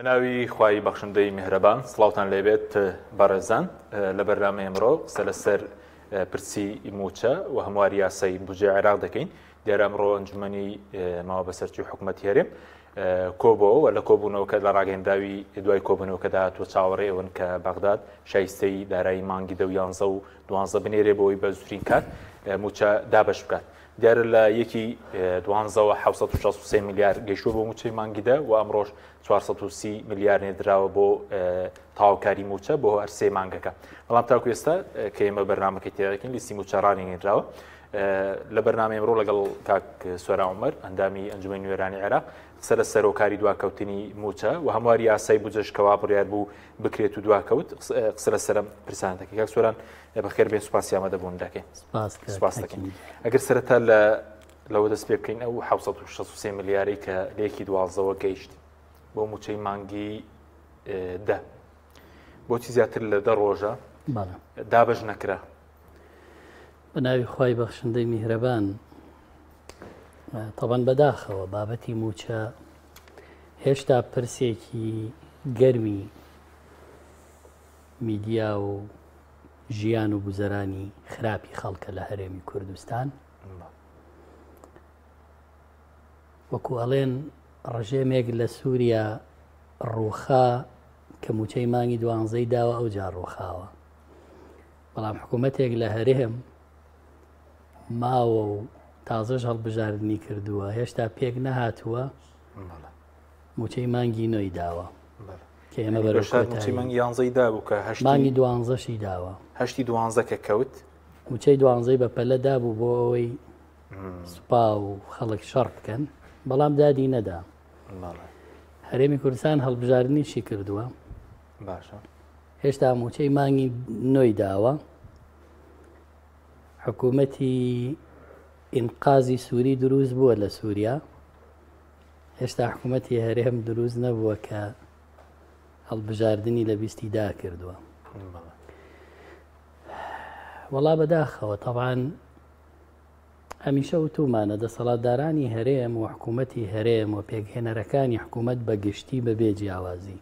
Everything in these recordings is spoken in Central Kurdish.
بەناوی خوای بەخشندەی میهرەبان سڵاوتان لێبێت بەڕێزان لە بەرنامەی ئەمڕۆ قسە لەسەر پرسی موچە و هەمواری یاسای بودجەی عێراق دەکەین دیارە ئەمڕۆ ئەنجومەنی ماوە بەسەرچووی حکوومەتی هەرێم کۆبەوە و لە کۆبوونەوەکە لە ڕاگەندراوی دوای کۆبوونەوەکەدا هاتووە چاوەڕێ ئەوەن کە بەغداد شایستەی دارایی مانگی دە و یانزە و دوانزە بنێرێ بۆی بە زووترین کات موچە دابەش بکات. دیارە لە یەکی دوانزەوە 763 ملیار گەیشتووە بۆ موچەی مانگی دە و ئەمڕۆش 430 ملیار نێردراوە بۆ تەواوکاری موچە بۆ هەر سێ مانگەکە. بەڵام تاکو ئێستا کە ئێمە بەرنامەکەی تێدەکەین لیستی موچە ڕانەنێنراوە. لە بەرنامەی ئەمڕۆ لەگەڵ کاک سۆران عومەر ئەندامی ئەنجومەنی نوێنەرانی عێراق قسە لە سەرۆکاری دواکەوتنی موچە و هەمواری یاسای بودجەش کەوا بڕیار بوو بکرێت و دواکەوت قسە لەسەرم پرسان دەکەین. کاک سۆران بەخێر بێن، سوپاسی ئامادەبوون دەکەین. سپاس دەکەین. ئەگەر سەرەتا لە لەوە دەست پێ بکەین ئەو 763 ملیارەی کە لە یەکی دوازدەوە گەیشت بۆ موچەی مانگی دە بۆچی زیاتر لە دە ڕۆژە دابەش نەکرا؟ بە ناوی خوای بەخشندەی میهرەبان. تەبەن بەداخەوە بابەتی موچە هێشتا پرسێکی گەرمی میدیا و ژیان و گوزەرانی خراپی خەڵکە لە هەرێمی کوردستان. وەکو ئەڵێن ڕژێمێک لە سووریا ڕووخا کە موچەی مانگی دوانزەی داوە ئەوجا ڕووخاوە، بەڵام حکوومەتێک لە هەرێم ماوە و تازەش هەڵبژاردنی کردووە هێشتا پێک نەهاتووە موچەی مانگی نۆی داوە کە ئێمە بەرەو موچەی مانگی یانزەی دابوو کە هەشتی مانگی دوانزەشی داوە هەشتی دوانزە کە کەوت موچەی دوانزەی بە پەلە دابوو بۆ ئەوەی سوپا و خەڵک شەڕ بکەن بەڵام دادی نەدا. هەرێمی کوردستان هەڵبژاردنیشی کردووە باشە هێشتا موچەی مانگی نۆی داوە. حکوومەتی ئینقازی سووری دروست بووە لە سووریا هێشتا حکوومەتی هەرێم دروست نەبووە کە هەڵبژاردنی لە بیستی دا کردووە. وەڵا بەداخەوە تەبان هەمیشە وتومانە دەسەڵاتدارانی هەرێم و حکوومەتی هەرێم و پێکهێنەرەکانی حکوومەت بە گشتی بەبێ جیاوازی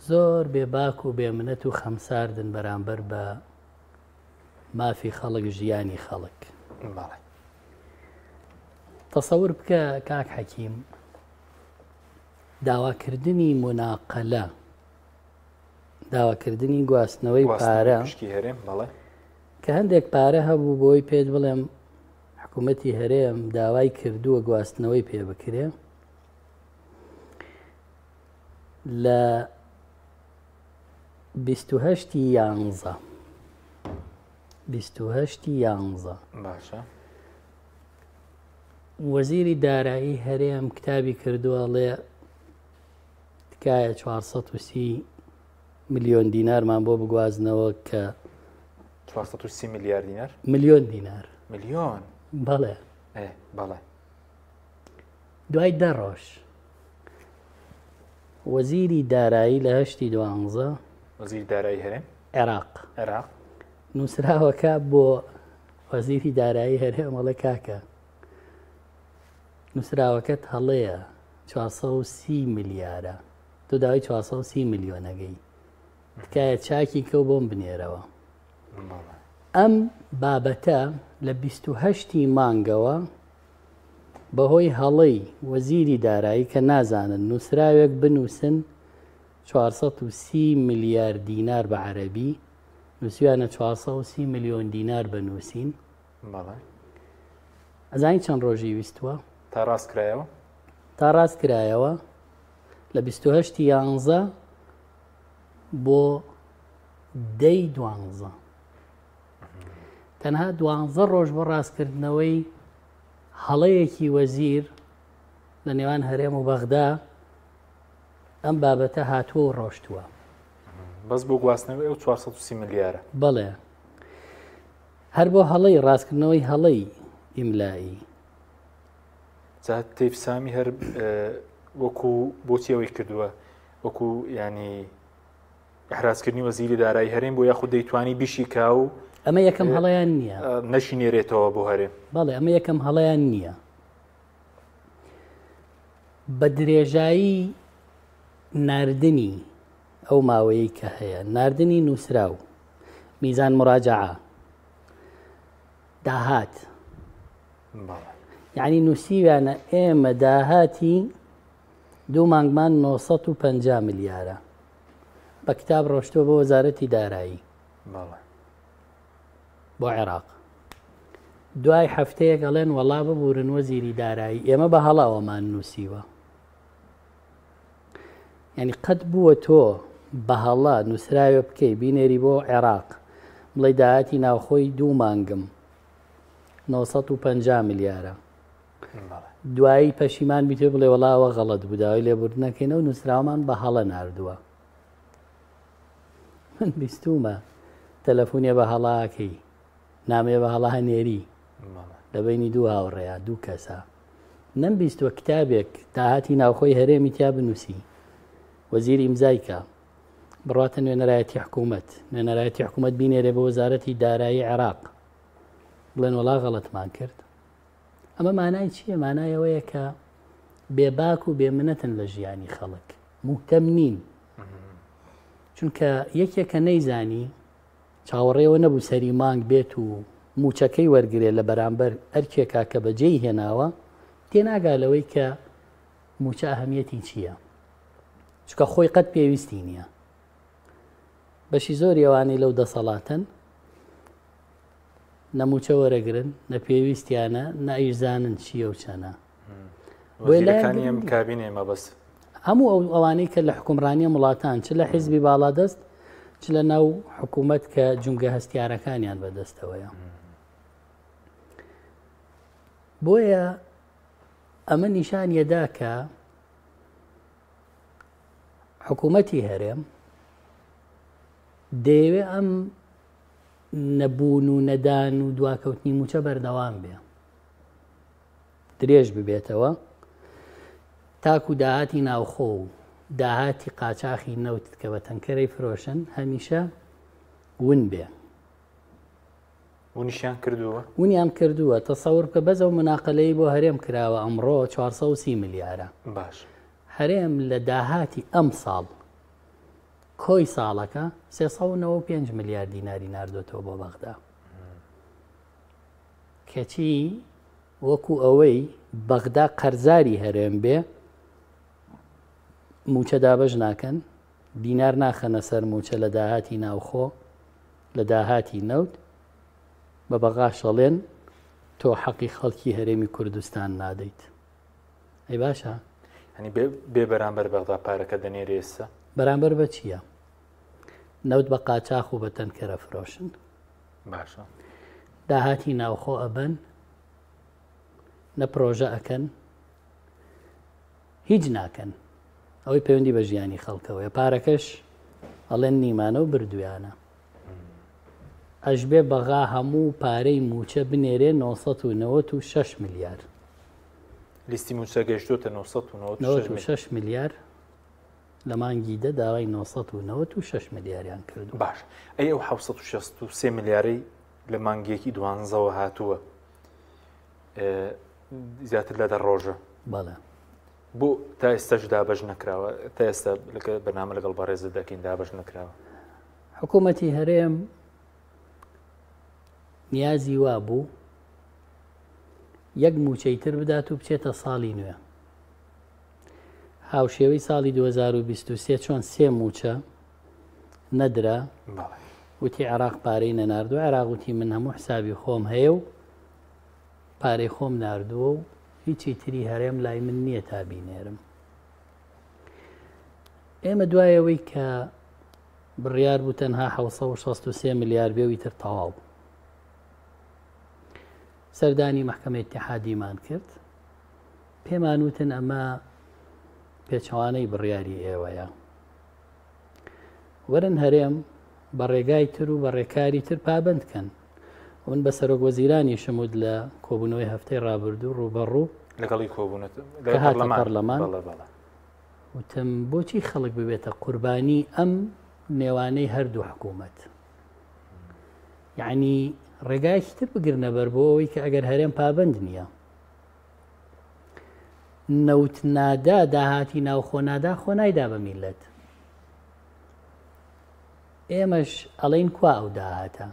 زۆر بێ باک و بێ منەت و خەمساردن بەرامبەر بە مافی خەڵک ژیانی خەڵک. بەڵێ. تەسەور بکە کاک حەکیم داواکردنی موناقەلە داواکردنی گواستنەوەی پارە پشکی هەرێم بەڵێ کە هەندێک پارە هەبوو بۆی پێت بڵێم حکوومەتی هەرێم داوای کردووە گواستنەوەی پێ بکرێ لە 28 یانزە 28 یانزە باشە وەزیری دارایی هەرێم کتابی کردووە ڵێ تکایە 430 ملیۆن دینارمان بۆ بگوازنەوە کە 430 ملیار دینار ملیۆن دینار ملیۆن بەڵێ بەڵێ دوای دە ڕۆژ وەزیری دارایی لە هەشتی دوانزە وەزیری دارایی هەرێم عێراق عێراق نووسراوەکە بۆ وەزیری دارایی هەرێم ئەڵێ کاکە نووسراوەکەت هەڵەیە 430 ملیارە تۆ داوای 430 ملیۆنەگەی تکایە چاکی کە و بۆم بنێرەوە. ئەم بابەتە لە 28 ی مانگەوە بەهۆی هەڵەی وەزیری دارایی کە نازانن نووسراوێک بنووسن 430 ملیار دینار بە عەرەبی نووسویانە 430 ملیۆن دینار بە نووسین. ئەزانی چەند ڕۆژی ویستووە؟ تا ڕاست کرایەوە؟ تا ڕاست کرایەوە لە 28 یانزە بۆ دەی دوانزە تەنها دوانزە ڕۆژ بۆ ڕاستکردنەوەی هەڵەیەکی وەزیر لە نێوان هەرێم و بەغدا ئەم بابەتە هاتووە و ڕۆشتووە. بەس بۆ گواستنەوەی ئەو 430 ملیارە. بەڵێ هەر بۆ هەڵەی ڕاستکردنەوەی هەڵەی ئیملایی. جا تەیف سامی هەر وەکو بۆچی ئەوەی کردووە وەکو ینی ئەحرازکردنی وەزیری دارایی هەرێم بۆ یاخود دەیتوانی بیشی کا و ئەمە یەکەم هەڵەیان نییە نەشی نێرێتەوە بۆ هەرێم. بەڵێ ئەمە یەکەم هەڵەیان نییە. بە درێژایی ناردنی ئەو ماوەیەی کە هەیە، ناردنی نووسراو، میزان مراجعە، داهات. یعنی نووسیویانە ئێمە داهاتی دوو مانگمان 950 ملیارە بە کتاب ڕۆشتووە بۆ وەزارەتی دارایی بۆ عێراق دوای هەفتەیەک ئەڵێن وەڵا ببورن وەزیری دارایی ئێمە بە هەڵاوەمان نووسیوە یعنی قەت بووە تۆ بە هەڵە نووسراوێ بکەی بینێری بۆ عێراق بڵێ داهاتی ناوخۆی دوو مانگم 950 ملیارە دوایی پەشیمان بیتێ بڵێ وەڵاوە غەڵەت بوو داوای لێبوردنەکەینەوە نووسراومان بە هەڵە ناردووە من بیستومە تەلەفونێ بە هەڵاکەی نامەیە بە هەڵا نێری لە بینی دوو هاوڕێیا دوو کەسە نەم بیستوە کتابێک داهاتی ناوخۆی هەرێمی تیا بنووسی وەزیر ئیمزای کە بڕاتە نوێنەرایەتی حکوومەت نوێنەرایەتی حکوومەت بینێرێ بۆ وەزارەتی دارایی عێراق بڵێن وەڵا غەڵەتمان کرد ئەمە مانای چییە مانای ئەوەیە کە بێباک و بێمنەتن لە ژیانی خەڵک موهتەم نین چونکە یەکێکە نەیزانی چاوەڕێوە نەبوو سەری مانگ بێت و موچەکەی وەرگێ لە بەرامبەر ئەرکێکا کە بەجێی هێناوە تێناگا لەوەی کە موچە ئەهمیەتی چییە چکە خۆی قەت پێویستی نییە بەشی زۆری ئەوانەی لەو دەسەڵاتن نە موچە وەرەگرن نە پێویستیانە نە ئەیشزانن چییە و چەنە. وەزیرەکانی ئەم کابینەیە مەبەست. هەموو ئەو ئەوانەی کە لە حکومڕانی ئەم وڵاتان چ لە حیزبی باڵادەست چ لە ناو حکوومەت کە جومگە هەستیارەکانیان بەدەستەوەیە. بۆیە ئەمە نیشانیەدا کە حکوومەتی هەرێم دەیەوێ ئەم نەبوون و نەدان و دواکەوتنی مووچە بەردەوام بێ درێژ ببێتەوە تاکو داهاتی ناوخۆ و داهاتی قاچاخی نەوت کە بە تەنکەرەی فرۆشن هەمیشە ون بێ. ونیشیان کردووە؟ ونیان کردووە تەسەور بکە بەس ئەو مناقەلەی بۆ هەرێم کراوە ئەمڕۆ 430 ملیارە باش هەرێم لە داهاتی ئەم ساڵ کۆی ساڵەکە 395 ملیار دیناری ناردۆتەوە بۆ بەغدا کەچی وەکو ئەوەی بەغدا قەرزاری هەرێم بێ موچە دابەش ناکەن دینار ناخەنە سەر موچە لە داهاتی ناوخۆ لە داهاتی نەوت بە بەغاش ئەڵێن تۆ حەقی خەڵکی هەرێمی کوردستان نادەیت ئەی باشە هەنی بێ بەرامبەر بەغدا پارەکە دەنێرێ ئێستا بەرامبەر بە چییە؟ نەوت بە قاچاخ و بە تەنکەرە فرۆشن باشە داهاتی ناوخۆ ئەبەن نە پرۆژە ئەکەن هیچ ناکەن ئەوەی پەیوەندی بە ژیانی خەڵکەوەیە پارەکەش ئەڵێن نیمانە و بردویانە ئەشبێ بەغا هەموو پارەی موچە بنێرێ 996 ملیار لیستی موچە گەیشتوتە 996 ملیار لە مانگی دە داوای 996 ملیاریان کردو باش ئەی ئەو 663 ملیارەی لە مانگێکی دوانزەوە هاتووە زیاتر لە دە ڕۆژە بەڵێ بۆ تا ئێستاش دابەش نەکراوە تا ئێستا لەکە بەنامە لەگەڵ بەڕێزت دەکەین دابەش نەکراوە حکوومەتی هەرێم نیازی وا بوو یەک موچەی تر بدات و بچێتە ساڵی نوێ هاوشێوەی ساڵی 2023 چۆن سێ موچە نەدرا وتی عێراق پارەی نەناردو عێراق وتی من هەموو حسابی خۆم هەیە و پارەی خۆم ناردووە و هیچی تری هەرێم لای من نییە تا بینێرم. ئێمە دوای ئەوەی کە بڕیار بوو تەنها 663 ملیار بێ و ئیتر تەواو بوو. سەردانی مەحکەمە ئیتیحادیمان کرد. پێمان وتن ئەمە پێچەوانەی بڕیاری ئێوەیە. وەرن هەرێم بە ڕێگای تر و بە ڕێکاری تر پابەند کەن. من بە سەرۆک وەزیرانیشم وت لە کۆبوونەوەی هەفتەی ڕابردوو ڕووبەڕوو لەگەڵی کۆبوونەت کە هاتە پەرلەمان وتم بۆچی خەڵک ببێتە قوربانی ئەم نێوانەی هەردوو حکوومەت یعنی ڕێگایەکی تر بگرنە بەر بۆ ئەوەی کە ئەگەر هەرێم پابند نییە. نەوت نادا، داهاتی ناوخۆ نادا، خۆ نایدا بە میللەت. ئێمەش ئەڵێین کوا ئەو داهاتە؟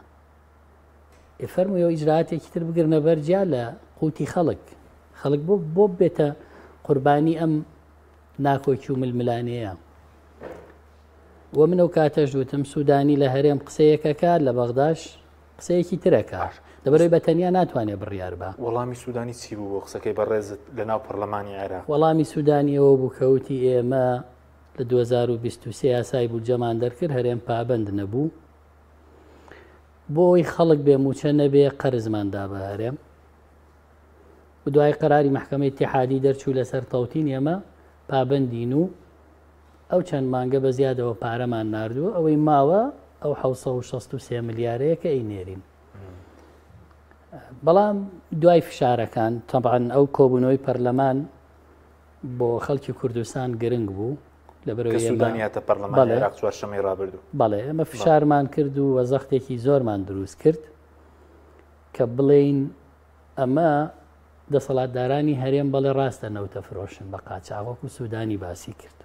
ئێ فەرموو ئێوە ئیجرائاتێکی تر بگرنە بەر جیا لە قوتی خەڵک. خەڵک بۆ بۆ بێتە قوربانی ئەم ناکۆکی و ململانێیە. و من ئەو کاتەش وتم سوودانی لە هەرێم قسەیەکەکە لە بەغداش قسەیەکی ترەکە لەبەرەوەی بە تەنیا ناتوانێت بڕیار بە. وەڵامی سوودانی چی بوو بۆ قسەکەی بەڕێزت لە ناو پەرلەمانی عێراق؟ وەڵامی سوودانی ئەوە بوو کە وتی ئێمە لە 2023 یاسای بودجەمان دەرکرد هەرێم پابەند نەبوو بۆ ئەوەی خەڵک بێ مووچە نەبێ قەرزمان دا بە هەرێم و دوای قەراری مەحکەمەی ئیتیحادی دەرچوو لەسەر تەوتین ئێمە پابەندین و ئەو چەند مانگە بە زیادەوە پارەمان ناردووە، ئەوەی ماوە ئەو 763 ملیارەیە کە ئەینێرین. بەڵام دوای فشارەکان تەبعەن ئەو کۆبوونەوەی پەرلەمان بۆ خەڵکی کوردستان گرنگ بوو لەبەرەوەی سوودانیاتە پەرلەمان عێراق چوارشەممەی ڕابردوو. بەڵێ ئێمە فشارمان کرد و وەزەختێکی زۆرمان دروست کرد کە بڵێین ئەمە دەسەڵاتدارانی هەرێم بەڵێ ڕاستە نەوتە فرۆشن بە قاچاغ وەکو سوودانی باسی کرد.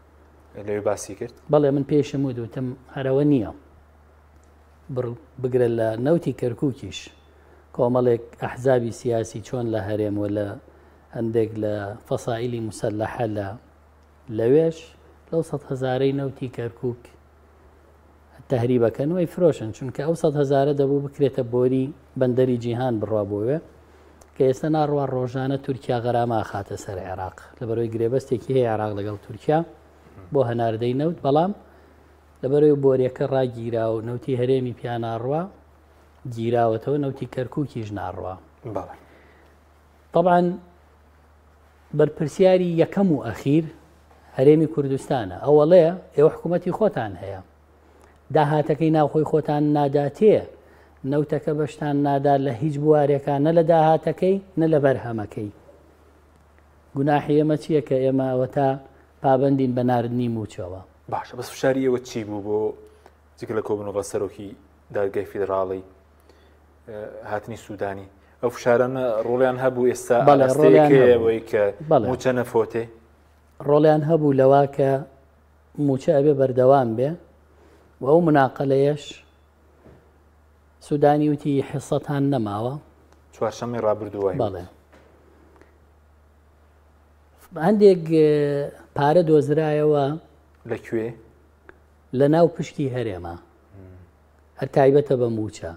لەوێ باسی کرد؟ بەڵێ من پێشم وت وتم هەرەوە نییە بگرە لە نەوتی کەرکووکیش کۆمەڵێک ئەحزابی سیاسی چۆن لە هەرێم و لە هەندێک لە فەسائلی مسەلەحە لە لەوێش لەو سە هەزارەی نەوتی کەرکووک تەهریبەکەن و ئەیفرۆشن چونکە ئەو سەد هەزارە دەبوو بکرێتە بۆری بەندەری جیهان بڕوا بۆوێ کە ئێستا ناڕوا ڕۆژانە تورکیا غەرامە ئەخاتە سەر عێراق لەبەرەوەی گرێبەستێکی هەیە عێراق لەگەڵ تورکیا بۆ هەناردەی نەوت بەڵام لەبەرەوەی بۆریەکە ڕاگیرا و نەوتی هەرێمی پیا ناڕوا گیراوەتەوە نەوتی کەرکووکیش ناڕوا بەڵێ طبعا بەرپرسیاری یەکەم و ئەخیر هەرێمی کوردستانە ئەوەڵێ ئێوە حکوومەتی خۆتان هەیە داهاتەکەی ناوخۆی خۆتان ناداتێ نەوتەکە بەشتان نادا لە هیچ بوارێکا نە لە داهاتەکەی نە لە بەرهەمەکەی گوناحی ئێمە چییە کە ئێمە ئەوەتا پابەندین بە ناردنی مووچەوە. باشە بەس فشاری ئێوە چی بوو بۆ جگە لە کۆبوونەوە سەرۆکی دادگای فیدراڵی هاتنی سوودانی ئەو فشارانە ڕۆڵیان هەبوو ئێستا بەڵێ ڕۆڵیان هەبوو ئەوەی کە مووچە نەفۆتێ؟ ڕۆڵیان هەبوو لەوە کە مووچە ئەبێ بەردەوام بێ و ئەو مناقەلەیەش سوودانی وتی حسەتان نەماوە. چوارشەممەی ڕابردوو وای بەڵێ هەندێک پارە دۆزرایەوە. لە کوێ؟ لە ناو پشکی هەرێمە هەر تایبەتە بە مووچە.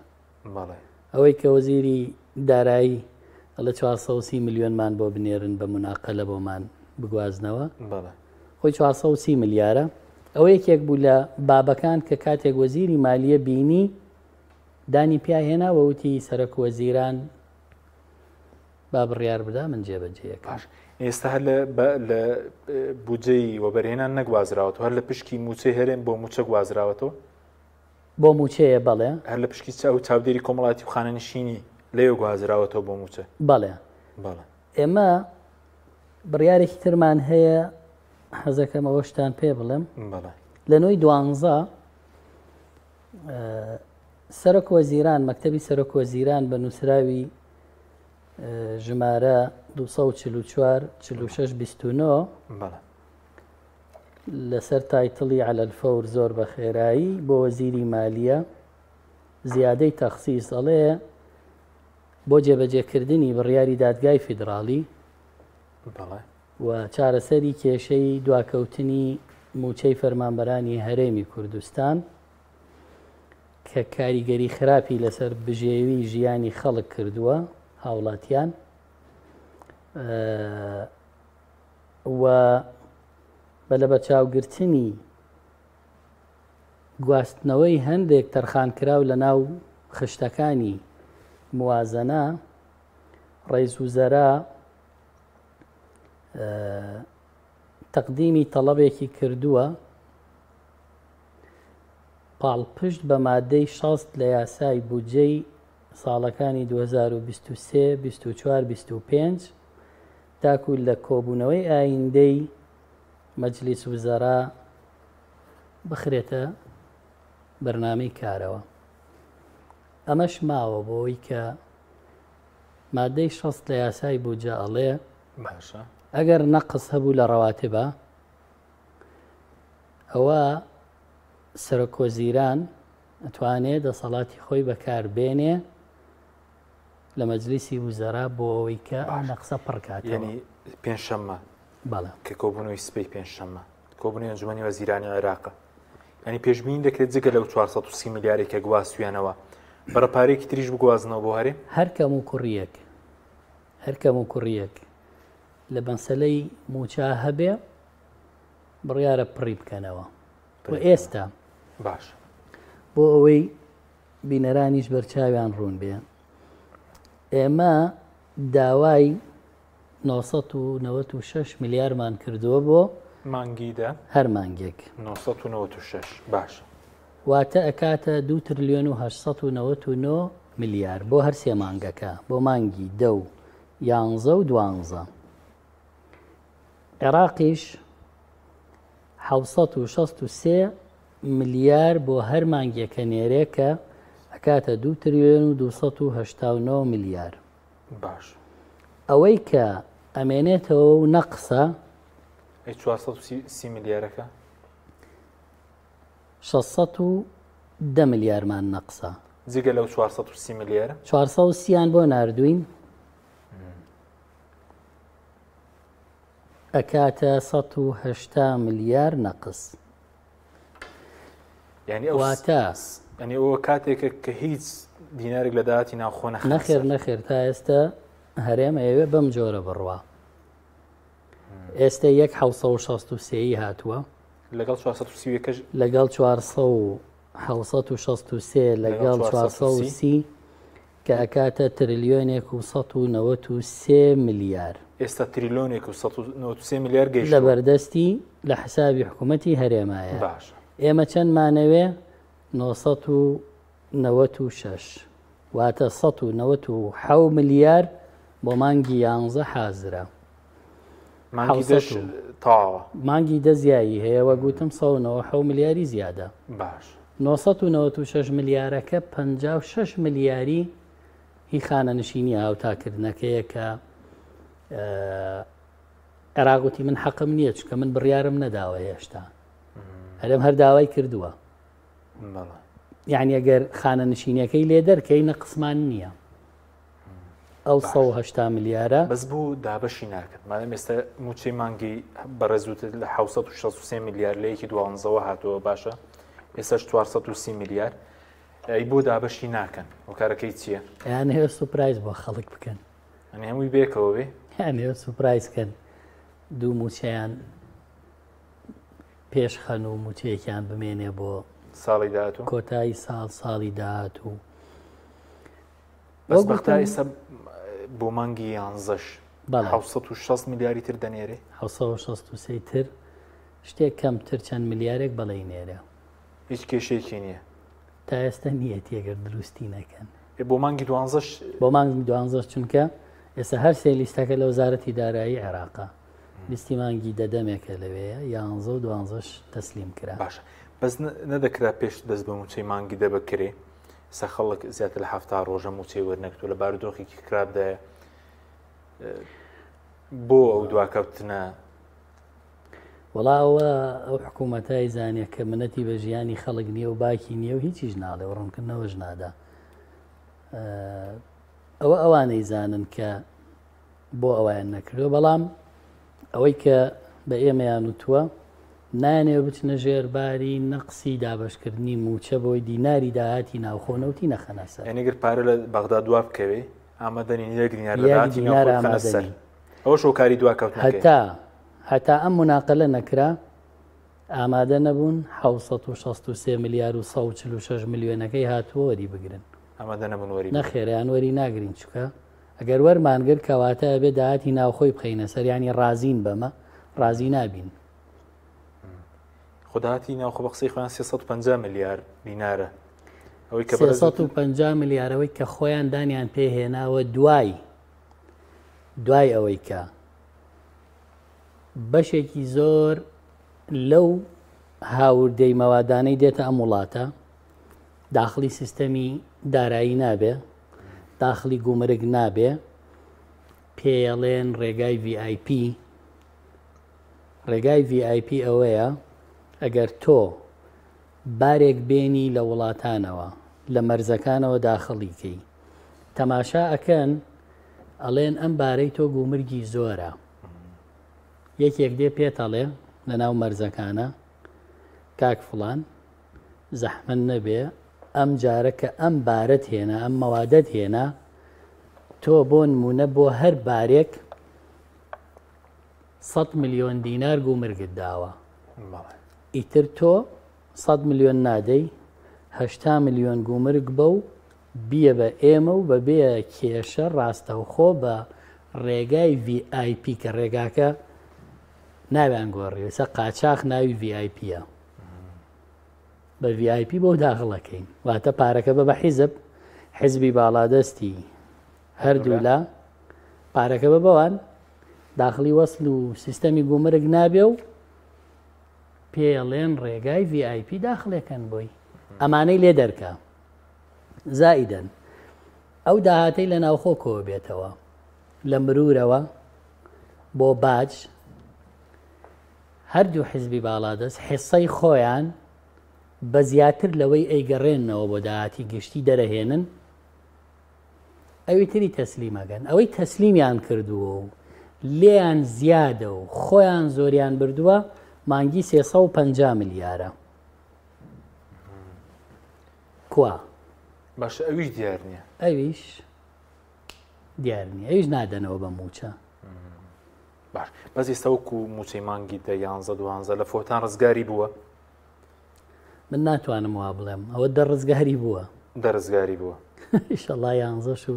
ئەوەی کە وەزیری دارایی ئەڵێ 430 ملیۆنمان بۆ بنێرن بە مناقەلە بۆمان بگوازنەوە خۆی 430 ملیارە ئەوە یەکێک بوو لە بابەکان کە کاتێک وەزیری مالیە بینی دانی پیاهێنا وەوتی سەرەک وەزیران با بڕیار بدا من جێبەجێیەکەم. باش ئێستا هەر لە بودجەی وەبەرهێنان نەگوازراوەتەوە هەر لە پشکی مووچەی هەرێم بۆ مووچە گوازراوەتەوە؟ بۆ مووچەیە بەڵێ. هەر لە پشکی چاو چاودێری کۆمەڵاتی و خانەنشینی لەوێ گوازراوەتەوە بۆ مووچە؟ بەڵێ. بەڵێ. ئێمە بڕیارێکی ترمان هەیە حەزەکەم ئەوەشتان پێ بڵێم. بەڵێ. لە نۆی دوانزە سەرۆک وەزیران مەکتەبی سەرۆک وەزیران بە نووسراوی ژمارە 244 46 29 لەسەر تایتڵی عەلە الفور زۆر بە خێرایی بۆ وەزیری مالیە زیادەی تەخسیس ئەڵێ بۆ جێبەجێکردنی بڕیاری دادگای فیدراڵی و چارەسەری کێشەی دواکەوتنی مووچەی فەرمانبەرانی هەرێمی کوردستان کە کاریگەری خراپی لەسەر بژێوی ژیانی خەڵک کردووە هاوڵاتیان و بە لەبەرچاوگرتنی گواستنەوەی هەندێک تەرخانکراو لە ناو خشتەکانی موازەنە ڕیز وزەرا تەقدیمی تەڵەبێکی کردووە پاڵپشت بە مادەی 60 لە یاسای بودجەی ساڵەکانی 2023، 24، 25 تاکو لە کۆبوونەوەی ئایندەی مەجلیس وزەرا بخرێتە بەرنامەی کارەوە. ئەمەش ماوە بۆ ئەوەی کە مادەی 60 لە یاسای بودجە ئەڵێ باشە. ئەگەر نەقس هەبوو لە ڕەواتبا ئەوە سەرۆکوەزیران ئەتوانێ دەسەڵاتی خۆی بەکار بێنێ لە مەجلیسی وزەرا بۆ ئەوەی کە ئەو نەقسە پڕ کاتەوە. یەنی پێنجشەممە بەڵێ. کە کۆبوونەوەی سبەی پێنجشەممە کۆبوونەوەی ئەنجومەنی وەزیرانی عێراقە یانی پێشبینی دەکرێت جگە لەو 430 ملیارێک کە گواستویانەوە بڕە پارەیەکی تریش بگوازنەوە بۆ هەرێم؟ هەر کەم و کوڕیەک هەر کەم و کوڕیەک لە مەسەلەی مووچە هەبێ بڕیارە پڕی بکەنەوە و ئێستا باش بۆ ئەوەی بینەرانیش بەرچاویان ڕوون بێ ئێمە داوای 996 ملیارمان کردووە بۆ مانگی دە هەر مانگێک 996 باش واتە ئەکاتە 2 ترلیۆن و 899 ملیار بۆ هەر سێ مانگەکە بۆ مانگی دە و یانزە و دوانزە عێراقیش 763 ملیار بۆ هەر مانگێکە نێرێ کە ئەکاتە 2 تریلیۆن و 289 ملیار. باش. ئەوەی کە ئەمێنێتەوە و نەقسە. ئەی 430 ملیارەکە؟ 610 ملیارمان نەقسە. جگە لەو 430 ملیارە؟ 430یان بۆ ناردووین. ئەکاتە 180 ملیار نەقس. یعنی ئەو واتە یعنی ئەوە کاتێکە کە هیچ دینارێک لە داهاتی ناوخۆ نەخرێتە نەخێر نەخێر تا ئێستا هەرێم ئەیەوێ بەم جۆرە بڕوا. ئێستا یەک 763 هاتووە لەگەڵ 431 کەش لەگەڵ 400 763 لەگەڵ 430 کە ئەکاتە ترلیۆنێک و 193 ملیار. ئێستا تریلۆنێک و 193 ملیار گەیشتووە. لە بەردەستی لە حسابی حکوومەتی هەرێمایە. باشە. ئێمە چەندمانەوێ؟ 996 واتە 197 ملیار بۆ مانگی یانزە حازرە. مانگی دەش تەواوە. مانگی دە زیایی هەیە وەک وتم 197 ملیاری زیادە. باش. 996 ملیارەکە 56 ملیاری هی خانەنشینی هاوتاکردنەکەیە کە عێراق وتی من حەقم نییە چونکە من بڕیارم نەداوە هێشتا. هەرێم هەر داوای کردووە. یعنی ئەگەر خانەنشینیەکەی لێ دەرکەی نەقسمان نییە. ئەو 180 ملیارە بەس بۆ دابەشی ناکرد مادەم ئێستا موچەی مانگی بەڕێزوتت لە 663 ملیار لە یەکی دوانزەوە هاتەوە باشە ئێستاش 430 ملیار ئەی بۆ دابەشی ناکەن هۆکارەکەی چییە؟ ئەیانەوێت سوپرایز بۆ خەڵک بکەن. ئەنی هەمووی بێکەوە بێ؟ ئەیانەوێت سوپرایز کەن دوو موچەیان پێش خەن و موچەیەکیان بمێنێ بۆ ساڵی داهاتوو کۆتایی ساڵ ساڵی داهاتوو. بەس بەختا ئێستا بۆ مانگی یانزەش 660 ملیاری تر دەنێرێ 663 تر شتێک کەمتر چەند ملیارێک بەڵێ نێرە هیچ کێشەیەکی نییە تا ئێستا نییە ئەگەر دروستی نەکەن بۆ مانگی دوانزەش بۆ مانگی دوانزەش چونکە ئێستا هەر سێ لیستەکە لە وەزارەتی دارایی عێراقا لیستی مانگی دەدەمێکە لەوەیە یانزە و دوانزەش تەسلیم کرا باشە بەس نەدەکرا پێش دەست بە موچەی مانگی دە بکرێ ئێستا خەڵک زیاتر لە 70 ڕۆژە موچەی وەرنەگرتووە لە بارودۆخێکی خراپدایە بۆ ئەو دواکەوتنە وەڵا ئەوە ئەو حکوومەتای زانێ کە منەتی بە ژیانی خەڵک نییە و باکی نییە و هیچیش ناڵێ و ڕوونکردنەوەش نادا ئەوە ئەوانەی زانن کە بۆ ئەویان نەکردووە بەڵام ئەوەی کە بە ئێمەیان وتووە نایانەوێ بچنە ژێر باری نەقسی دابەشکردنی مووچە بۆی دیناری داهاتی ناوخۆ نەوتی نەخەنە سەر. یانی گەر پارە لە بەغدا دوا بکەوێ ئامادە نین یەک دینار لە داهاتی ناوخۆ بخەنە سەر. ئەوەش هۆکاری دواکەوتنەکەیە. هەتا هەتا ئەم موناقەلە نەکرا ئامادە نەبوون 763 ملیار و 146 ملیۆنەکەی هاتووە وەری بگرن. ئامادە نەبوون وەری بگرن. نەخێر یان وەری ناگرین چونکە ئەگەر وەرمان گرت کەواتە ئەبێ داهاتی ناوخۆی بخەینە سەر یانی ڕازین بەمە ڕازی نابین. خۆ داهاتی ناوخۆ بە قسەی خۆیان 350 ملیار دینارە ئەوەی کە 350 ملیارەوەی کە خۆیان دانیان پێ هێناوە دوای دوای ئەوەی کە بەشێکی زۆر لەو هاوردەی مەوادانەی دێتە ئەم وڵاتە داخلی سیستەمی دارایی نابێ داخلی گومرگ نابێ پێیەڵێن ڕێگای VIP. ڕێگای VIP ئەوەیە ئەگەر تۆ بارێک بێنی لە وڵاتانەوە لە مەرزەکانەوە داخڵی کەی تەماشا ئەکەن ئەڵێن ئەم بارەی تۆ گومرگی زۆرە یەکێک دێ پێتەڵێ لە ناو مەرزەکانە کاک فڵان زەحمەت نەبێ ئەم جارە کە ئەم بارەت هێنا ئەم مەوادەت هێنا تۆ بۆ نمونە بۆ هەر بارێک 100 ملیۆن دینار گومرگت داوە ئیتر تۆ 100 ملیۆن نادەی 80 ملیۆن گومرگ بە و بیە بە ئێمە و بەبێ کێشە ڕاستەوخۆ بە ڕێگای VIP کە ڕێگاکە ناویان گۆڕی ئێستا قاچاخ ناوی VIP یە بە VIP بۆ داخڵەکەین واتە پارەکە بە بە حیزب حزبی باڵادەستی هەردوولا پارەکە بە بەوان داخلی وەصل و سیستەمی گومرگ نابێ و پێڵێن ڕێگای VIP داخلەکەن بۆی ئەمانەی لێ دەرکە زائیدەن ئەو داهاتەی لە ناوخۆ کۆ بێتەوە لە مرورەوە بۆ باج هەردوو حزبی باڵادەست حیسەی خۆیان بە زیاتر لەوەی ئەیگەڕێننەوە بۆ داهاتی گشتی دەرەهێنن ئەوی تری تەسلیمەکەن ئەوەی تەسلیمیان کردووە و لێیان زیادە و خۆیان زۆریان بردووە مانگی 350 ملیارە کوا باشە ئەویش دیار نییە ئەویش دیار نییە ئەویش نادەنەوە بە موچە باش بەس ئێستا وەکو موچەی مانگی دە یانزە دوانزە لە فۆتان ڕزگاری بووە من ناتوانم وا بڵێم ئەوە دە ڕزگاری بووە دە ڕزگاری بووە ئیشەڵا یانزەش و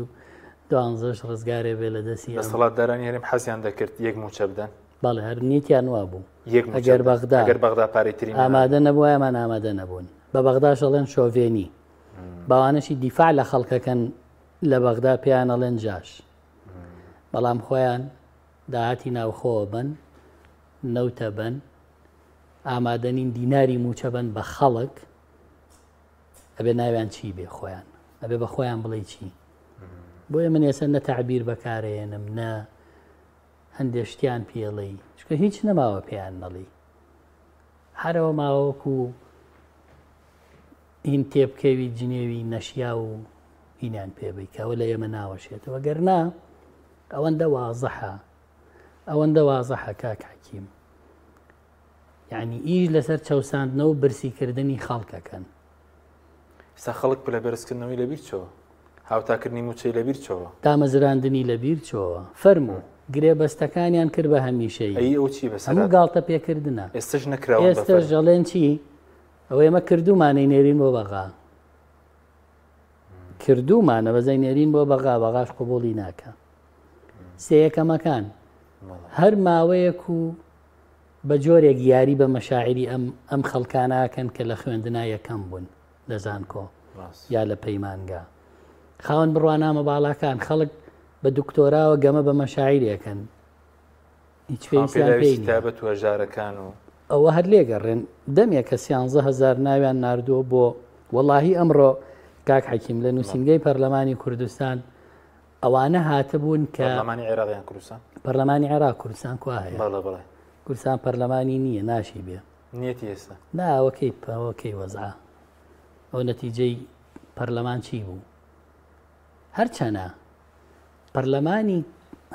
دوانزەش ڕزگارێ بێ لە دەستی دەسەڵاتدارانی هەرێم حەزیان دەکرد یەک موچە بدەن بەڵێ هەر نیتیان وا بوو ئەگەر بەغدا ئەگەر بەغدا پارەی تری ئامادە نەبووایەمان ئامادە نەبوون بە بەغداش ئەڵێن شۆڤێنی باوانەشی دیفاع لە خەڵکەکەن لە بەغدا پێیان ئەڵێن جاش بەڵام خۆیان داهاتی ناوخۆوە بن نەوتە بن ئامادەنین دیناری موچە بن بە خەڵک ئەبێ ناویان چی بێ خۆیان ئەبێ بە خۆیان بڵێ چی بۆیە من ئێستا نە تعبیر بەکارێنم نە هەندێ شتیان پێڵێی چونکە هیچ نەماوە پێیان نەڵی هەرەوە ماوەکو هین تێبکەوی جنێوی نەشیا و هینیان پێبی کەەوە لە ئێمە ناوەشێتەوە گەر نا ئەوەندە وازەحە ئەوەندە وازەحە کاک حەکیم یعنی ئیش لەسەر چەساندنەوە و برسیکردنی خەڵکەکەن ئێستا خەڵک پلە بەرزکردنەوەی لەبیر چۆوە، هاوتاکردنی مووچەی لەبیر چۆوە. دامەزراندنی لەبیر چۆوە. فەرموو، گرێبەستەکانیان کرد بە هەمیشەیی. ئەی ئەو چی بەسەر هەموو هات؟ گاڵتە پێکردنە. ئێستەش نەکراون بە ئێستەش فەرمی. ئەڵێن چی؟ ئەوە ئێمە کردوومانە ئەینێرین بۆ بەغا. کردوومانە بەس ئەینێرین بۆ بەغا، بەغاش قبووڵی ناکا. سێیەکەمەکان هەر ماوەیەک و بە جۆرێک یاری بە مەشاعیری ئەم ئەم خەڵکانە ئەکەن کە لە خوێندنا یەکەم بوون لە زانکۆ یا لە پەیمانگا خاوەن بڕوانامە باڵاکان خەڵک بە دکتۆراوە گەمە بە مەشاعیرێکن هیچ پێویستیان پێی تایبەت و هەژارەکان و ئەوە هەر لێگەڕێن دەمێکە 13 هزار ناویان ناردووە بۆ وەڵاهی ئەمڕۆ کاک حەکیم لە نووسینگەی پەرلەمانی کوردستان ئەوانە هاتبوون کە پەرلەمانی عێراق یان کوردستان؟ پەرلەمانی عێراق کوردستان کوا هەیە؟ بەڵێ بەڵێ. کوردستان پەرلەمانی نییە ناشی بێ. نیەتی ئێستا؟ نا ئەوە کەی ئەوە کەی وەزعە ئەو نەتیجەی پەرلەمان چی بوو؟ هەرچەنە پەرلەمانی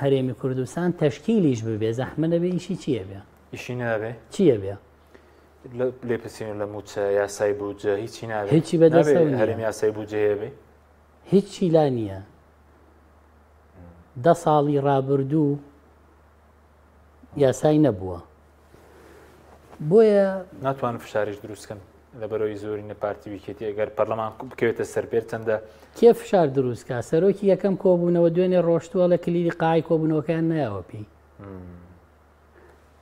هەرێمی کوردستان تەشکیلیش ببێ زەحمە نەبێ ئیشی چییە بێ؟ ئیشی نابێ؟ چییە بێ؟ لێپرسینەوە لە مووچە یاسای بودجە هیچی نابێ هیچی بەدەستەوە نییە. هەرێم یاسای بودجەیە بێ؟ هیچی لا نییە دە ساڵی ڕابردوو یاسای نەبووە بۆیە ناتوان فشاریش دروستکەن لەبەرەوەی زۆرینە پارتی ویکێتی ئەگەر پەرلەمان بکەوێتە سەر پێر چەندە کێ فشار دروستکە سەرۆکی یەکەم کۆبوونەوە دوێنێ ڕۆشتووە لە کلیلی قای کۆبوونەوەکەیان نایەوە پێی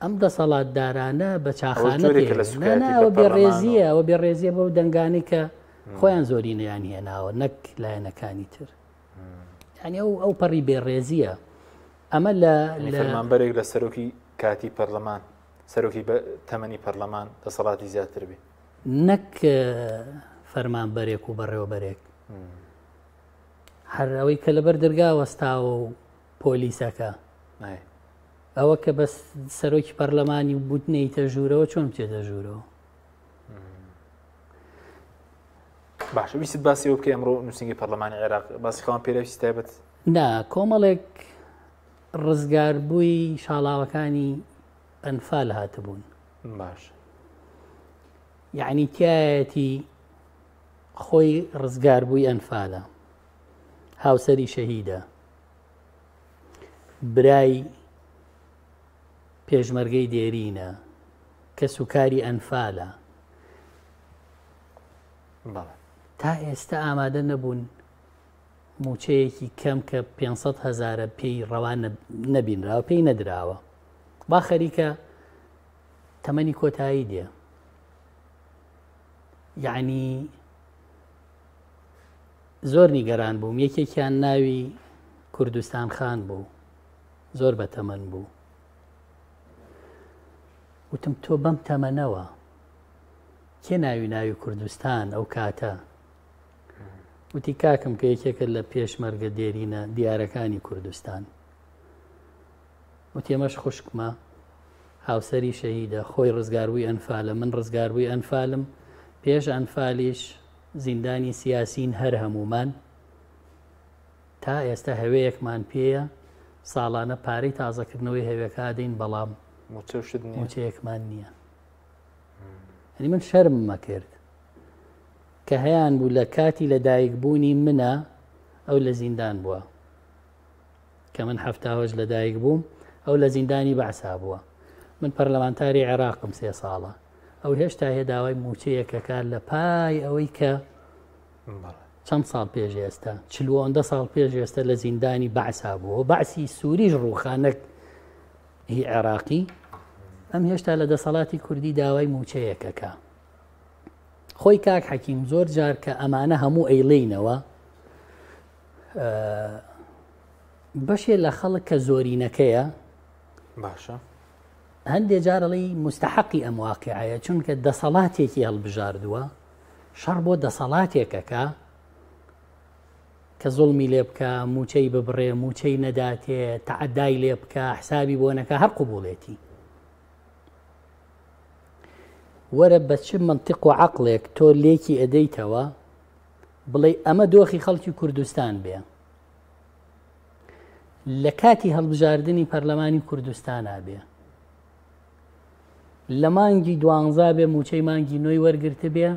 ئەم دەسەڵاتدارانە بە چاخانە ئەوە بێڕێزیە ئەوە بێڕێزیە بەو دەنگانی کە خۆیان زۆرینەیان هێناوە نەک لایەنەکانی تر ینی ئەو ئەو پەڕی بێڕێزیە ئەمە لە فەرمانبەرێک لە سەرۆکی کاتی پەرلەمان سەرۆکی تەمەنی پەرلەمان دەسەڵاتی زیاتر بێ نەک فەرمانبەرێک و بەڕێوەبەرێک هەر ئەوەی کە لەبەر دەرگا وەستاوە و پۆلیسەکە. ئەوە کە بەس سەرۆکی پەرلەمانی بوت نەیتە ژوورەوە چۆن بچێتە ژوورەوە؟ باشە ویست باسی ئەو بکەی ئەمڕۆ نووسینگەی پەرلەمانی عێراق باسی خاوەن پێداویستی تایبەت؟ نا، کۆمەڵێک ڕزگاربووی شاڵاوەکانی ئەنفال هاتبوون. باش. یعنی تایەتی خۆی ڕزگاربووی ئەنفالە، هاوسەری شەهیدە، برای پێشمەرگەی دێرینە، کەسوکاری ئەنفالە. تا ئێستا ئامادە نەبوون مووچەیەکی کەم کە 500 هەزارە پێی ڕەوا نەبینراوە پێی نەدراوە با خەریکە تەمەنی کۆتایی دێ یعنی زۆر نیگەران بووم یەکێکیان ناوی کوردستان خان بوو زۆر بە تەمەن بوو وتم تۆ بەم تەمەنەوە کێ ناوی ناوی کوردستان ئەو کاتە وتی کاکم کە یەکێکە لە پێشمەرگە دێرینە دیارەکانی کوردستان وتی ئەمەش خوشکمە هاوسەری شەهیدە خۆی ڕزگاربووی ئەنفالە من ڕزگاربووی ئەنفالم پێش ئەنفالیش زیندانی سیاسین هەر هەمومان تا ئێستا هەوەیەکمان پێیە ساڵانە پارەی تازەکردنەوەی هەوێکا دەین بەڵام موچەیەکمان نییە ئەنی من شەرممە کرد کە هەیان بوو لە کاتی لە دایک بوونی منە ئەو لە زیندان بووە کە من هەفتاوەش لە دایک بووم ئەو لە زیندانی بەعسا بووە من پەرلەمانتاری عێراقم سێ ساڵە ئەو هێشتا هێ داوای موچەیەکەکە لە پای ئەوەی کە چەند ساڵ پێش ئێستا چلوەندە ساڵ پێش ئێستا لە زیندانی بەعسا بووە بەعسی سووریش ڕووخانەک هی عێراقی ئەم هێشتا لە دەسەڵاتی کوردی داوای موچەیەکەکە خۆی کاک حەکیم زۆر جار کە ئەمانە هەموو ئەیڵێینەوە بەشێ لە خەڵک کە زۆرینەکەیە باشە هەندێ جارڵی مستحقی ئەم واقعەیە چونکە دەسەڵاتێکی هەڵبژاردووە شەڕ بۆ دەسەڵاتێکەکە کە زوڵمی لێ بکە موچەی ببڕێ موچەی نەداتێ تەعەدای لێ بکە حسابی بۆ نەکە هەر قوبوڵێتی وەرە بە چ مەنتق و عەقڵێک تۆ لێکی ئەدەیتەوە بڵێ ئەمە دۆخی خەڵکی کوردستان بێ لە کاتی هەڵبژاردنی پەرلەمانی کوردستانا بێ لە مانگی دوانزا بێ موچەی مانگی نۆی وەرگرت بێ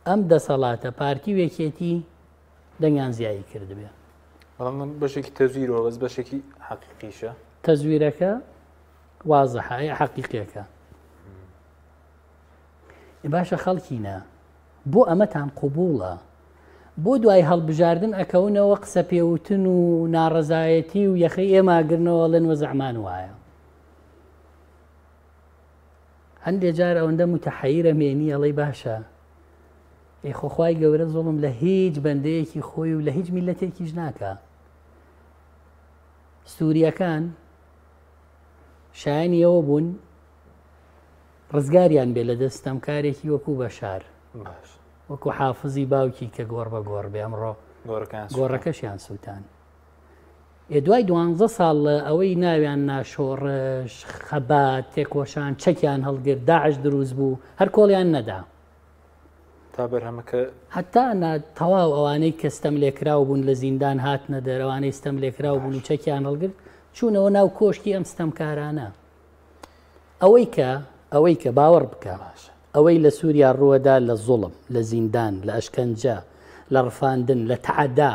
ئەم دەسەڵاتە پارتی و یەکێتی دەنگیان زیایی کردبێ. بەڵام بەشێکی تەزویرەوە بەس بەشێکی حەقیقیشە. تەزویرەکە وازحە ئەی حەقیقیەکە باشە خەڵکینە بۆ ئەمەتان قوبوڵە بۆ دوای هەڵبژاردن ئەکەونەوە قسە پێوتن و ناڕەزایەتی و یەخەی ئێماگرنەوە ڵێن وەزعمان وایە هەندێ جار ئەوەندە متحەیرە مێنی ئەڵێی باشە ئەی خۆ خوای گەورە زوڵم لە هیچ بەندەیەکی خۆی و لە هیچ میلەتێکیش ناکا سووریەکان شایانی ئەوە بوون ڕزگاریان بێ لە دەست ستەمکارێکی وەکو بەشار وەکو حافزی باوکی کە گۆڕ بە گۆڕ بێ ئەمڕۆ گۆڕەکەشیان سووتان. ئێ دوای دوانزە ساڵ لە ئەوەی ناویان نا شۆڕش، خەبات، تێکۆشان، چەکیان هەڵگرت، داعش دروست بوو، هەر کۆڵیان نەدا. تا بەرهەمەکە. هەتا نا تەواو ئەوانەی کە ستەم لێکراو بوون لە زیندان هاتنە دەر، ئەوانەی ستەم لێکراو بوون و چەکیان هەڵگرت، چوونەوە ناو کۆشکی ئەم ستەمکارانە. ئەوەی کە ئەوەی کە باوەڕ بکە ئەوەی لە سووریا ڕووەدا لە زوڵم، لە زیندان، لە ئەشکەنجە، لە ڕفاندن، لە تەعەدا،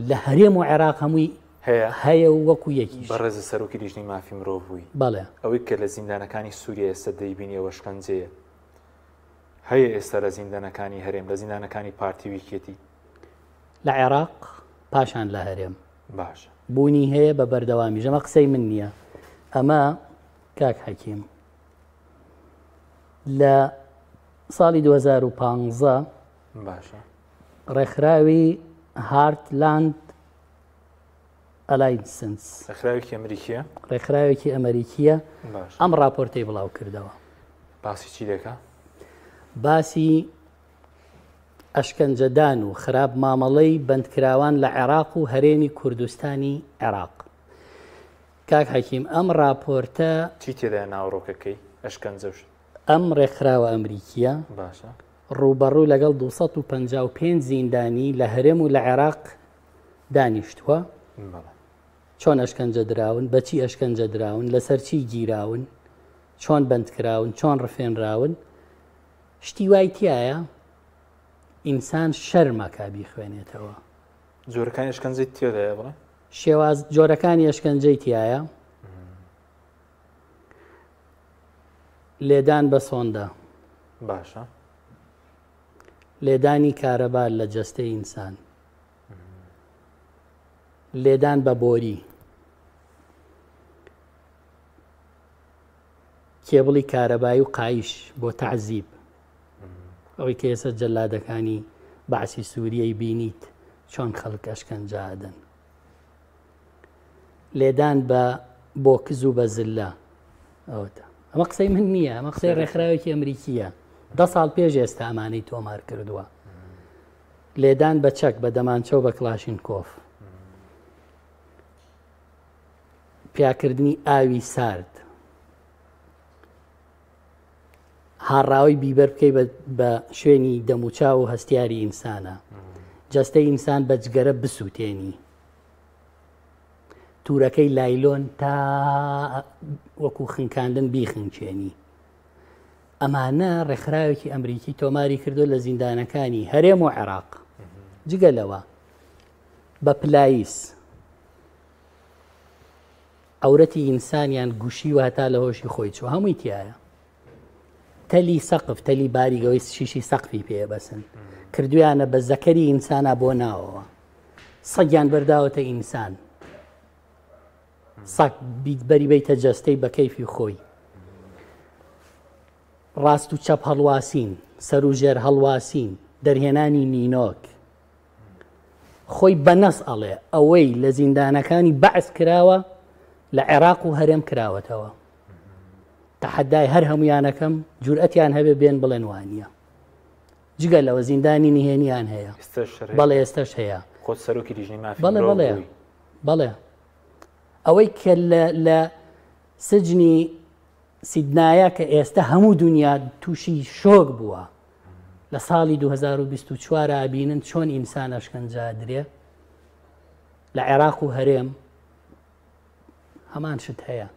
لە هەرێم و عێراق هەمووی هەیە هەیە و وەکو یەکیش. بەڕێزت سەرۆکی لیژنەی مافی مرۆڤ بووی. بەڵێ. ئەوەی کە لە زیندانەکانی سووریا ئێستا دەیبینی ئەوە شکەنجەیە هەیە ئێستا لە زیندانەکانی هەرێم لە زیندانەکانی پارتی و یەکێتی؟ لە عێراق پاشان لە هەرێم. باشە. بوونی هەیە بە بەردەوامیش ئەمە قسەی من نییە ئەمە کاک حەکیم لە ساڵی 2015 باشە. ڕێکخراوی هارتلاند ئەلاینسنس ڕێکخراوێکی ئەمریکیە ڕێکخراوێکی ئەمریکیە ئەم راپۆرتەی بڵاو کردەوە. باسی چی دەکا؟ باسی ئەشکەنجەدان و خراپ مامەڵەی بەندکراوان لە عێراق و هەرێمی کوردستانی عێراق. کاک حەکیم ئەم ڕاپۆرتە چی تێدایە ناوەڕۆکەکەی ئەشکەنجە و شت؟ ئەم ڕێکخراوە ئەمریکییە باشە. ڕووبەڕوو لەگەڵ 255 زیندانی لە هەرێم و لە عێراق دانیشتووە. بەڵێ. چۆن ئەشکەنجە دراون، بەچی ئەشکەنجە دراون، لەسەر چی گیراون، چۆن بەند کراون، چۆن ڕفێنراون، شتی وای تیایە ئینسان شەرمەکا بیخوێنێتەوە. جۆرەکانی ئەشکەنجەی تێدایە بڵێ؟ شێواز جۆرەکانی ئەشکەنجەی تایە لێدان بە سۆندە باشە لێدانی کارەبا لە جەستەی ئینسان لێدان بە بۆری کێبڵی کارەبایی و قایش بۆ تەعزیب ئەوەی کە ئێستا جەلادەکانی بەعسی سووریەی بینیت چۆن خەڵک ئەشکەنجە ئەدەن لێدان بە بۆکز و بە زلە ئەوەتە ئەمە قسەی من نییە ئەمە قسەی ڕێکخراوێکی ئەمریکیە دە ساڵ پێش ئێستا ئەمانەی تۆمار کردووە لێدان بە چەک بە دەمانچە و بە کلاشین کۆف پیاکردنی ئاوی سارد هاڕاوەی بیبەر بکەی بە شوێنی دەموچاو و هەستیاری ئینسانە جەستەی ئینسان بە جگەرە بسووتێنی تورەکەی لایلۆن تا وەکو خنکاندن بیخنکێنی ئەمانە ڕێکخراوێکی ئەمریکی تۆماری کردو لە زیندانەکانی هەرێم و عێراق جگە لەوە بە پلایس عەورەتی ئینسانیان گوشیوە هەتا لە هۆشی خۆی چوو هەمووی تایە تەلی سەقف تەلی باریگەوەی شیشی سەقفی پێ بەسن کردویانە بە زەکەری ئینسانا بۆ ناوەوە سەگیان بەرداوەتە ئینسان سەگ بەری بیتە جەستەی بە کەیفی خۆی ڕاست و چەپ هەڵواسین سەر و ژێر هەڵواسین دەرهێنانی نینۆک خۆی بە نەس ئەڵێ ئەوەی لە زیندانەکانی بەعس کراوە لە عێراق و هەرێم کراوەتەوە تەحەدای هەر هەمویانەکەم جورئەتیان هەبێ بێن بڵێن وانە جگە لەوە زیندانی نهێنیان هەیە بەڵێ ئێستش هەیە خۆت سەرۆکی لیژنەی مافی بەڵێ بەڵێ بەڵێ ئەوەی کە لە سجنی سیدنایە کە ئێستە هەموو دونیا تووشی شۆک بووە لە ساڵی 2024 ئابینن چۆن ئینسان ئەشکەنجە درێ لە عێراق و هەرێم هەمان شت هەیە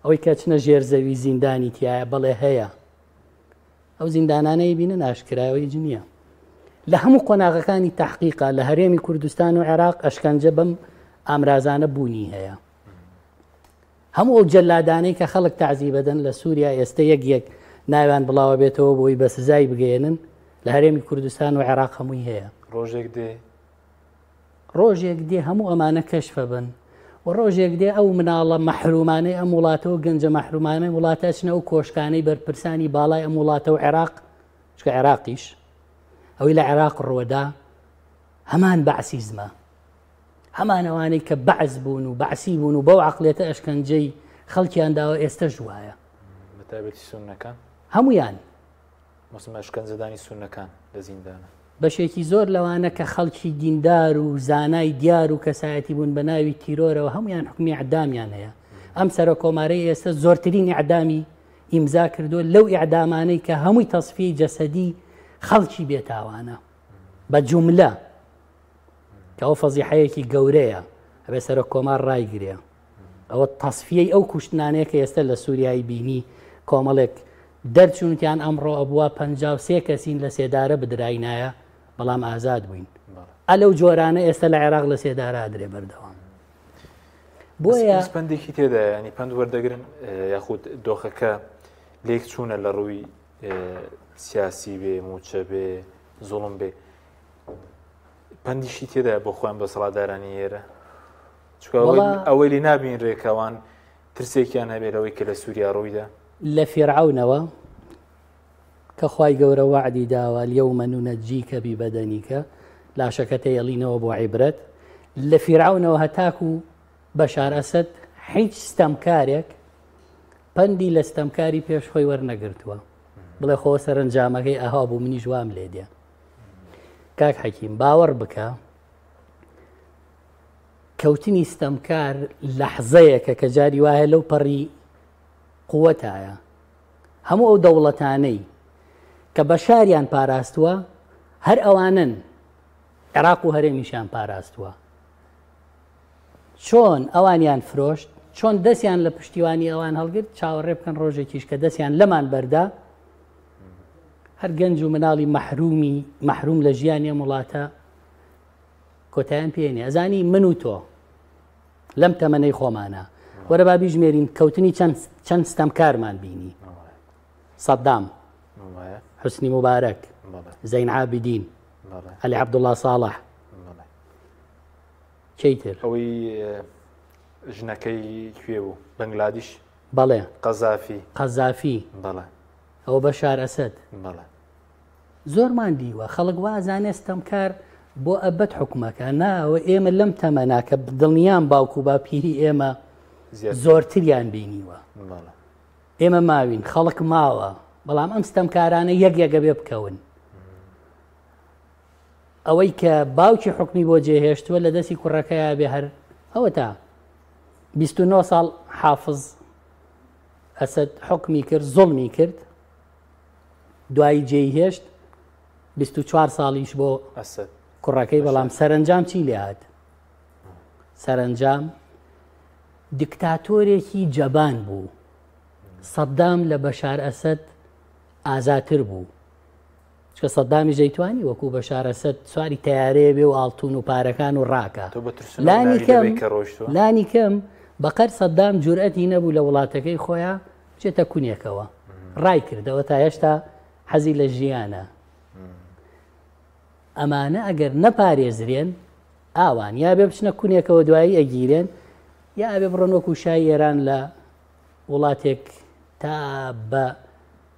ئەوەی کە چنە ژێر زەوی زیندانی تایە بەڵێ هەیە ئەو زیندانانەی بینن ئاشکراوەی جنیە لە هەموو قۆناغەکانی تحقیقا لە هەرێمی کوردستان و عێراق ئەشکەنجە بەم ئامرازانە بوونی هەیە هەموو ئەو جەلادانەی کە خەڵک تەعزیبەدەن لە سوریا ئێستە یەک یەک ناویان بڵاوە بێتەوە بۆی بە سزای بگەیەنن لە هەرێمی کوردستان و عێراق هەمووی هەیە. ڕۆژێک دێ. ڕۆژێک دێ هەموو ئەمانە کەشفە بن و ڕۆژێک دێ ئەو مناڵە مەحرومانەی ئەم وڵاتە و گەنجە مەحرومانەی وڵاتە ئەچنە ئەو کۆشکانەی بەرپرسانی باڵای ئەم وڵاتە و عێراق چکە عێراقیش ئەوەی لە عێراق ڕوەدا هەمان بەعسیزمە هەمان ئەوانەی کە بەعس بوون و بەعسی بوون و بەو عەقڵیەتە ئەشکەنجەی خەڵکیان داوە ئێستەش وایە. بەتایبەتی سوننەکان؟ هەموویان. مەسم ئەشکەنجەدانی سوننەکان لە زیندانە. بەشێکی زۆر لەوانە کە خەڵکی دیندار و زانای دیار و کەسایەتی بوون بە ناوی تیرۆرەوە هەمویان حکومی ئەعدامیان هەیە. ئەم سەرۆک کۆمارەی ئێستا زۆرترین ئیعدامی ئیمزا کردووە لەو ئیعدامانەی کە هەمووی تەسفیەی جەسەدی خەڵکی بێتاوانە بە جوملە. کە ئەوە فەزیحەیەکی گەورەیە ئەبێ سەرۆک کۆمار ڕایگرێ ئەوە تەسفیەی ئەو کوشتنانەیە کە ئێستا لە سووریایی بینی کۆمەڵێک دەرچوونتیان ئەمڕۆ ئەبووە 53 کەسین لە سێدارە بدراینایە بەڵام ئازاد بووین ئەلەو جۆرانە ئێستا لە عێراق لە سێدارە ئەدرێ بەردەوام بۆیە پندێکی تێدا ینی پند وەردەگرن یاخود دۆخەکە لێک چوونە لە ڕووی سیاسی بێ موچە بێ زوڵم بێ پەندیشی تێدایە بۆ خۆیان دەسەڵاتدارانی ئێرە چونکە ئەوەی لێ نابینرێ کە ئەوان ترسێکیان هەبێ لەوەی کە لە سووریا ڕوویدا. لە فیرعەونەوە کە خوای گەورە وەعدی داوە الیوم ننجیک ببدنک لاشەکەت ئەیەڵینەوە بۆ عیبرەت لە فیرعەونەوە هەتاکو بەشار ئەسەد هیچ ستەمکارێک پەندی لە ستەمکاری پێش خۆی وەرنەگرتووە بڵێ خۆ سەرنجامەکەی ئەها بوو منیش وام لێ دێ کاک حەکیم باوەڕ بکە. کەوتنی ستەمکار لەحزەیەکە کە جاری وایە لەو پەڕی قوتایە. هەموو ئەو دەوڵەتانەی کە بەشاریان پاراستووە هەر ئەوانن عێراق و هەرێمیشیان پاراستووە. چۆن ئەوانیان فرۆشت، چۆن دەستیان لە پشتیوانی ئەوان هەڵگرت، چاوەڕێ بکەن ڕۆژێکیش کە دەستیان لەمان بەردا، هەر گەنج و مناڵی مەحرومی مەحروم لە ژیانی ئەم وڵاتە کۆتایان پێ نیە. ئەزانی من و تۆ لەم تەمەنەی خۆمانە وەرە با بیژمێرین کەوتنی چەند چەند ستەمکارمان بینی. سەدام، حوسنی موبارەک، زەین عابدین، عەلی عەبدوڵڵا ساڵح، کەی تر؟ ئەوەی ژنەکەی کوێ بوو؟ بەنگلادیش؟ بەڵێ. قەزافی. قەزافی. بەڵێ. ئەوە بەشار ئەسەد. بەڵێ. زۆرمان دیوە خەڵک وازانێ ستەمکار بۆ ئەبەد حکومەکە نا ئەوە ئێمە لەم تەمەنا کە دڵنیام باوک و باپیری ئێمە زۆرتریان بینیوە. ئێمە ماوین خەڵک ماوە بەڵام ئەم ستەمکارانە یەک یەکە بێ بکەون. ئەوەی کە باوکی حوکمی بۆ جێهێشتووە لە دەستی کوڕەکەیا بێ هەر ئەوەتا 29 ساڵ حافز ئەسەد حکمی کرد زوڵمی کرد دوایی جێی هێشت 24 ساڵیش بۆ ئەسەد کوڕەکەی بەڵام سەرنجام چی لێ هات سەرنجام دیکتاتۆرێکی جەبان بوو سەدام لە بەشار ئەسەد ئازاتر بوو چکە سەدامیش دەیتوانی وەکو بەشار ئەسەد سواری تەیارەیە بێ و ئاڵتون و پارەکان و ڕاکە لانی کەم لانی کەم بەقەر سەدام جورئەتی نەبوو لە وڵاتەکەی خۆیان بچێتە کونێکەوە ڕای کردەوە تا هێشتا حەزی لە ژیانە ئەمانە ئەگەر نەپارێزرێن ئاوان یا بێ بچنە کونێکەوە دوایی ئەگیرێن یا ئەبێ بڕۆن وەکو شای ئێران لە وڵاتێک تا بە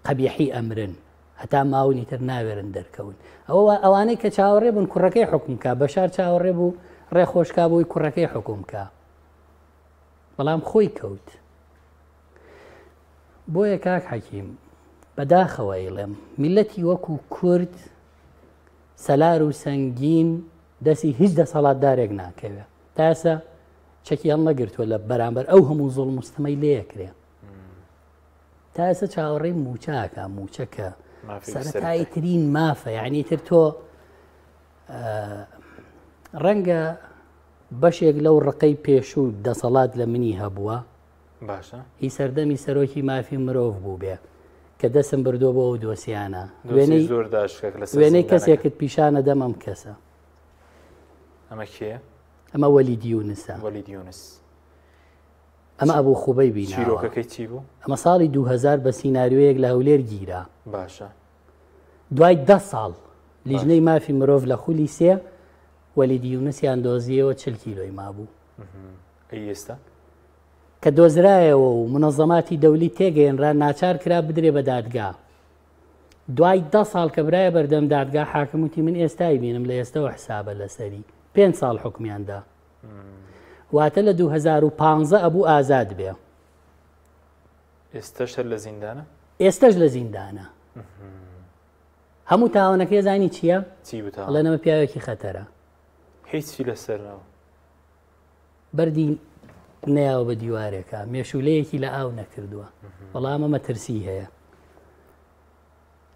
قەبیحی ئەمرن هەتا ماون ئیتر ناوێرن دەرکەون. ئەوە ئەوانەی کە چاوەڕێ بوون کوڕەکەی حوکم کا، بەشار چاوەڕێ بوو ڕێ خۆش کا بۆی کوڕەکەی حوکم کا. بەڵام خۆی کەوت. بۆیە کاک حەکیم بەداخەوە ئەیڵێم میلەتی وەکو کورد سەلار و سەنگین دەستی هیچ دەسەڵاتدارێک ناکەوێ. تا ئێستا چەکی هەڵنەگرتووە لە بەرامبەر ئەو هەموو زوڵم و ستەمەی لێکرێ. تا ئێستا چاوەڕێی موچە ئەکا موچە کە سەرەتایی ترین مافە یعنی تر تۆ ڕەنگە بەشێک لەو ڕقەی پێشوو دەسەڵات لە منی هەبووە باشە هی سەردەمی سەرۆکی مافی مرۆڤ بوو بێ کە دەسم بردووە بۆ ئەو دۆسیانە وێنەی زۆر وێنەی کەسێکت پیشانە دەم ئەم کەسە ئەمە کێ ئەمە وەلی دیونسە وەلی دیونس ئەمە ئەبو خوبەیبی ناوە. چیرۆکەکەی چی بوو؟ ئەمە ساڵی 2000 بە سیناریۆیەک لە هەولێر گیرا. باشە. دوای دە ساڵ لیژنەی مافی مرۆڤ لە خولی سێ وەلید یونسیان دۆزیەوە چل کیلۆی مابوو. ئەی ئێستا؟ کە دۆزرایەوە و منەزەماتی دەولی تێگەیەنرا ناچار کرا بدرێ بە دادگا. دوای دە ساڵ کە برایە بەردەم دادگا حاکم وتی من ئێستای بینم لە ئێستەوە حسابە لەسەری. پێنج ساڵ حوکمیان دا. واتە لە 2015 ئەبوو ئازاد بێ. ئێستەش هەر لە زیندانە؟ ئێستەش لە زیندانە. هەموو تاوانەکەی زانی چییە؟ چی بوو تاوان؟ ئەڵێن ئەمە پیاوێکی خەتەرە. هیچی لەسەر نەبوو. بەردی نەیاوە بە دیوارێکە، مێشوولەیەکی لە ئاو نەکردووە. بەڵام ئەمە مەترسی هەیە.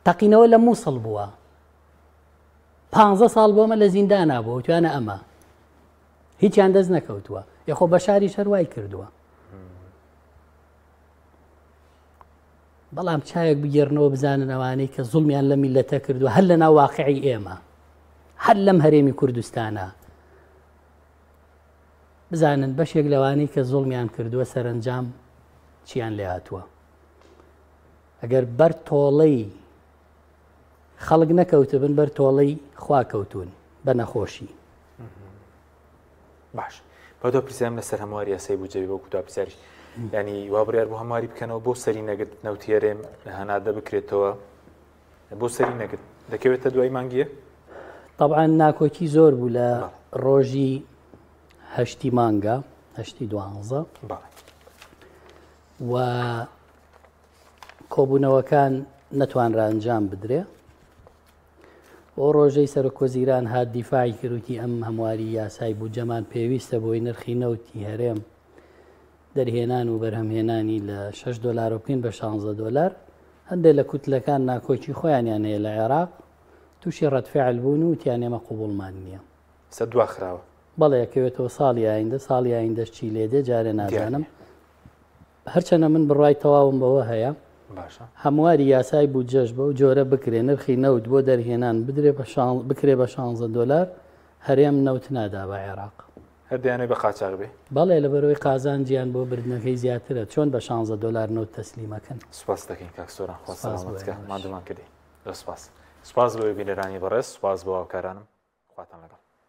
تەقینەوە لە مووسڵ بووە. پانزە ساڵ بۆ ئەمە لە زیندانا بووە وتویانە ئەمە هیچیان دەست نەکەوتووە یخۆ بەشاریش هەر وای کردووە بەڵام چاوێک بگێڕنەوە بزانن ئەوانەی کە زوڵمیان لە میلەتە کردووە هەر لە ناو واقعی ئێمە هەر لەم هەرێمی کوردستانە بزانن بەشێک لەوانەی کە زوڵمیان کردووە سەرنجام چیان لێ هاتووە ئەگەر بەر تۆڵەی خەڵک نەکەوتبن بەر تۆڵەی خوا کەوتوون بە نەخۆشی. باش بە دو پرسیارم لەسەر هەمواری یاسای بودجەوی وەکو دو پرسیاریش ینی وا بڕیار بۆ هەمواری بکەنەوە بۆ سەری نەگرت نەوتی هەرێم هەناردە بکرێتەوە بۆ سەری نەگرت دەکەوێتە دوای مانگیە طبعا ناکۆکی زۆر بوو لە ڕۆژی هەشتی مانگە هەشتی دوانزە و کۆبوونەوەکان نەتوانرا ئەنجام بدرێ. ئەو ڕۆژەی سەرۆکوەزیران هات دیفاعی کرد وتی ئەم هەمواری یاسای بودجەمان پێویستە بۆی نرخی نەوتی هەرێم دەرهێنان و بەرهەمهێنانی لە 6 دۆلارەوە بکەین بە 16 دۆلار هەندێک لە کوتلەکان ناکۆکی خۆیانیان هەیە لە عێراق تووشی ڕەتفعل بوون و وتیان ئێمە قوبوڵمان نییە. سە دواخراوە. بەڵێ ئەکەوێتەوە ساڵی ئایندە، ساڵی ئایندەش چی لێدێ جارێ نازانم. هەرچەنە من بڕوای تەواوم بەوە هەیە باشە هەمواری یاسای بودجەش بەو جۆرە بکرێ نرخی نەوت بۆ دەرهێنان بدرێ بە شان بکرێ بە 16 دۆلار هەرێم نەوت نادا بە عێراق. هەر دەیانەوێ بە قاچاغ بێ. بەڵێ لەبەرئەوەی قازانجیان بۆ بردنەکەی زیاترە چۆن بە 16 دۆلار نەوت تەسلیمەکەن. سوپاست دەکەین کاک سۆران خوا سوپاس بۆ سەلامەت کە ئێوەش. ماندوومان کردی. زۆر سوپاس. سوپاس بۆ بینەرانی بەڕێز سوپاس بۆ هاوکارانم خواتان لەگەڵ.